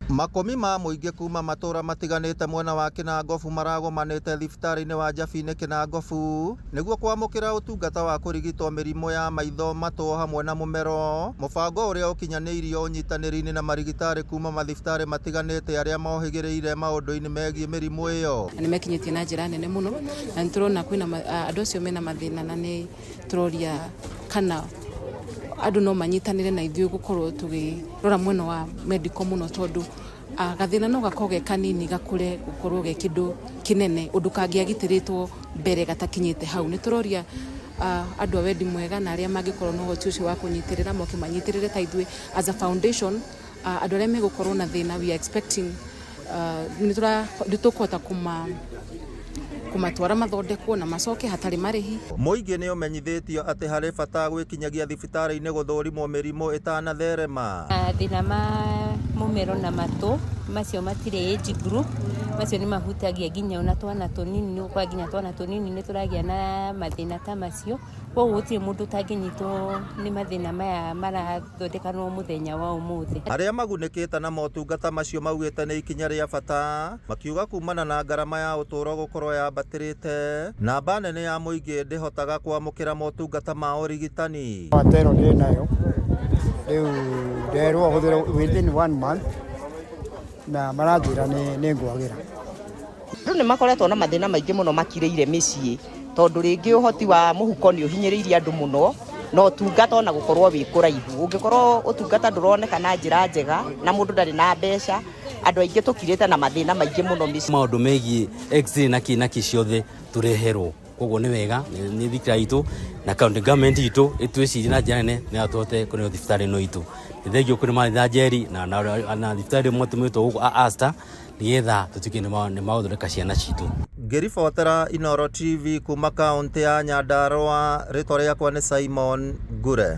Makũmi ma mũingĩ kuma matũra matiganĩte mwena wa Kĩnangobu maragomanĩte thibitarĩ-inĩ wa Njabini Kĩnangobu nĩguo kwamũkĩra ũtungata wa kũrigitwo mĩrimũ ya maitho, matũ hamwe na mũmero, mũbango ũrĩa ũkinyanĩirio ũnyitanĩri-inĩ na marigitari kuma mathibitarĩ matiganĩte arĩa mohĩgĩrĩire maũndũ-inĩ megiĩ mĩrimũ ĩyo. Na nĩ mekinyĩtie na njĩra nene mũno, na nĩ tũrona kwĩna andũ acio mena mathĩna, na nĩ tũroria kana andũ no manyitanĩre na ithuĩ gũkorwo tũkĩrora mwena wa medical mũno, tondũ gathĩna no gakorwo ge kanini gakũre gũkorwo ge kĩndũ kĩnene ũndũ kangĩagitĩrĩtwo mbere gatakinyĩte hau. Nĩ tũroria andũ a wendi mwega na arĩa mangĩkorwo na ũhoti ũcio wa kũnyitĩrĩra moke manyitĩrĩre ta ithuĩ as a foundation. Andũ arĩa megũkorwo na thĩna, we are expecting nĩ tũkũhota kũmatwara mathondekwo na macoke hatarĩ marĩhi. Mũingĩ nĩ ũmenyithĩtio atĩ harĩ bata gwĩkinyagia thibitarĩ-inĩ gũthũrimwo mĩrimũ ĩtanatherema. Mathĩna ma mũmero na matũ macio matirĩ age group, macio nĩ mahutagia nginya ona twana tũnini, nĩ ũgũkora nginya twana tũnini nĩ tũragĩa na mathĩna ta macio. Koguo gũtirĩ mũndũ ũtangĩnyitwo nĩ mathĩna maya marathondekanwo mũthenya wa ũmũthĩ. Arĩa magunĩkĩte na motungata macio maugĩte nĩ ikinya rĩa bata, makiuga kumana na ngarama ya ũtũũro gũkorwo yambatĩrĩte, namba nene ya mũingĩ ndĩhotaga kwamũkĩra motungata ma ũrigitani. Mata ĩno ndĩ nayo rĩu, nderwo hũthĩre within one month na maranjĩra nĩ ngwagĩra. Andũ nĩ makoretwo na mathĩna maingĩ mũno makirĩire mĩciĩ, tondũ rĩngĩ ũhoti wa mũhuko nĩ ũhinyĩrĩirie andũ mũno, na ũtungata ona gũkorwo wĩ kũraihu. Ũngĩkorwo ũtungata ndũroneka na njĩra njega na mũndũ ndarĩ na mbeca, andũ aingĩ tũkirĩte na mathĩna maingĩ mũno mĩciĩ. Maũndũ megiĩ x-ray na kĩ na kĩ ciothe tũreherwo, koguo nĩ wega nĩ thirikari itũ na county government itũ ĩtwĩcirie na njĩra nene nĩgetha tũhote kũneo thibitarĩ ĩno itũ. Nĩ thengiũ kũrĩ Martha Njeri na thibitarĩ ĩmwe tũmĩtwo gũkũ Aster, nĩgetha tũtuĩke nĩ magũthondeka ciana citũ. Ngĩribotera Inooro TV kuma kaũntĩ ya Nyandarũa, rĩtwa rĩakwa nĩ Simon Ngure.